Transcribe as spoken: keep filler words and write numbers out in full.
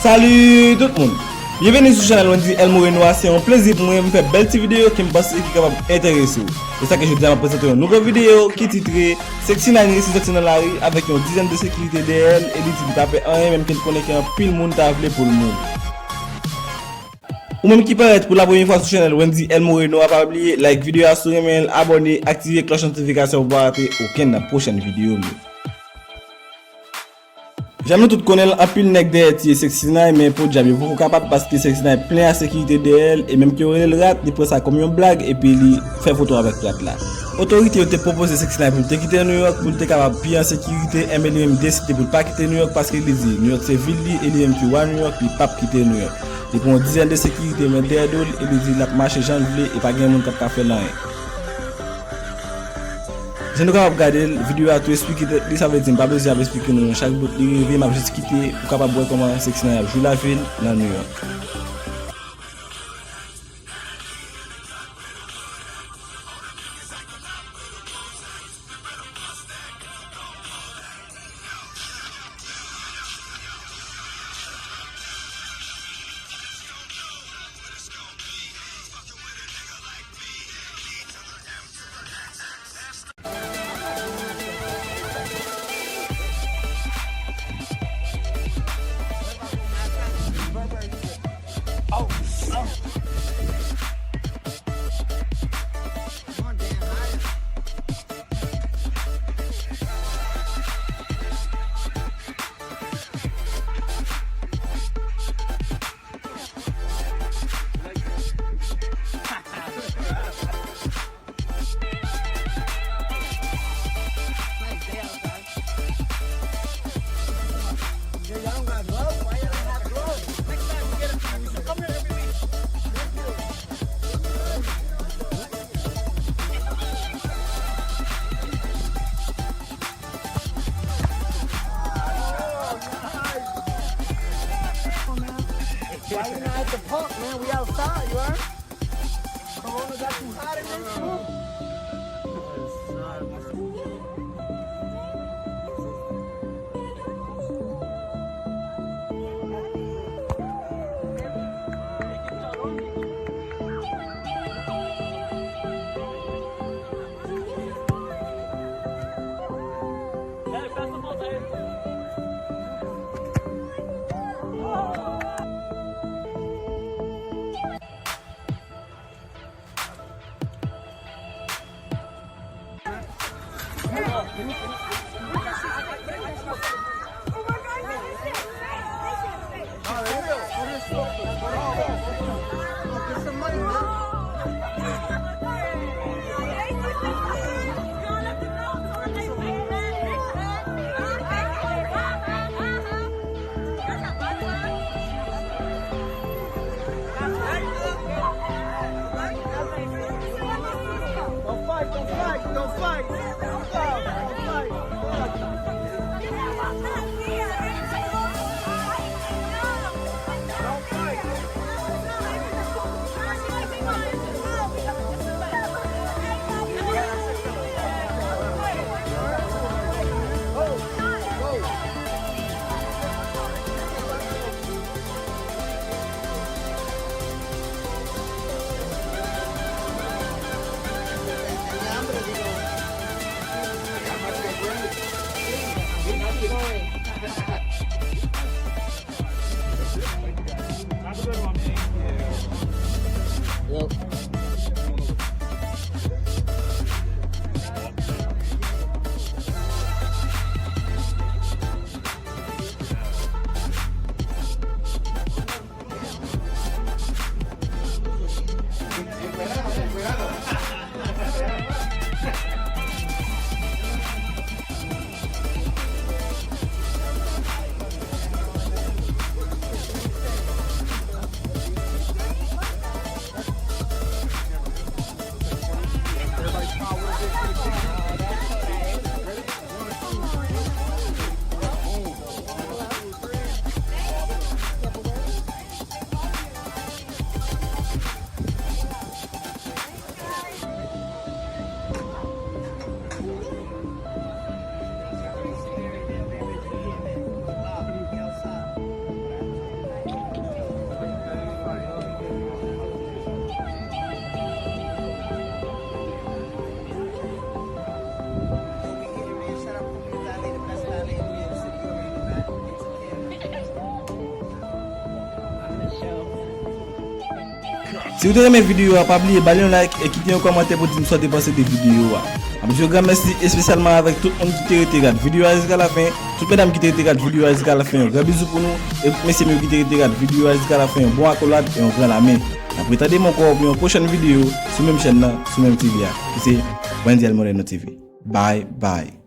Salut tout moun! Byenveni sou chanèl Wendy El Moreno a, se yon plezi pou mwen pou m fè bèl ti videyo ke m panse ki kapab enterese w. Se sa ke jodi a m ap prezante yon nouvo videyo ki titre Sexy Nine resi sòti nan lari avèk yon dizèn de sekirite dèyè l e li di li pa pè anyen menm ke l konnen ke anpil moun ta vle pou l mouri. Ou menm ki parèt pou la premye fwa sou chanèl Wendy El Moreno a, pa bliye like videyo a si w renmen l, abòne, aktive klòch notifikasyon pou w pa rate okenn nan pwochèn videyo m yo. Jan nou tout konnen l, anpil nèg dèyè tiye Sexy Nine, men podyab yo poko kapab paske Sexy Nine plen a sekirite dèyè l, e menm ke yo rele l rat, li pran sa kòm yon blag epi li fè foto avèk rat la. Otorite yo te pwopoze Sexy Nine pou l te kite Nouyòk pou l te kapab pi an sekirite, enben li menm deside pou l pa kite Nouyòk paske li di Nouyòk se vil li e li menm ki wa Nouyòk, li p ap kite Nouyòk. Li pran yon dizèn de sekirite men dèyè do l e li di l ap mache jan l vle e pa gen moun k ap ka fè l anyen. Jan nou kapab gade l, videyo a tou esplike tèt li, sa vle di m pa bezwen ap esplike nou nan chak bout li rive, m ap jis kite ou kapab wè kòman Sexy Nine ap jwi lavi l nan Nouyòk. Why you not at the park, man? We outside, you heard? Corona got you hot in this room. Don't fight, don't fight, don't fight. Don't fight, don't fight. Don't fight. Si w te renmen videyo a, pa bliye ba l yon like e kite yon kòmantè pou di m sa w te panse de videyo a. M ap di yon gran mèsi espesyalman avèk tout moun ki te rete gad videyo a jiska lafen, tout medam ki te rete gad videyo a jiska lafen, yon gran bizou pou nou, e tout mesye m yo ki te rete gad videyo a jiska lafen, yon bon akolad e yon gran lamen. N ap retande m ankò pou yon pwochèn videyo sou menm chèn nan, sou menm T V a, ki se Wendy El Moreno T V. Bye bye.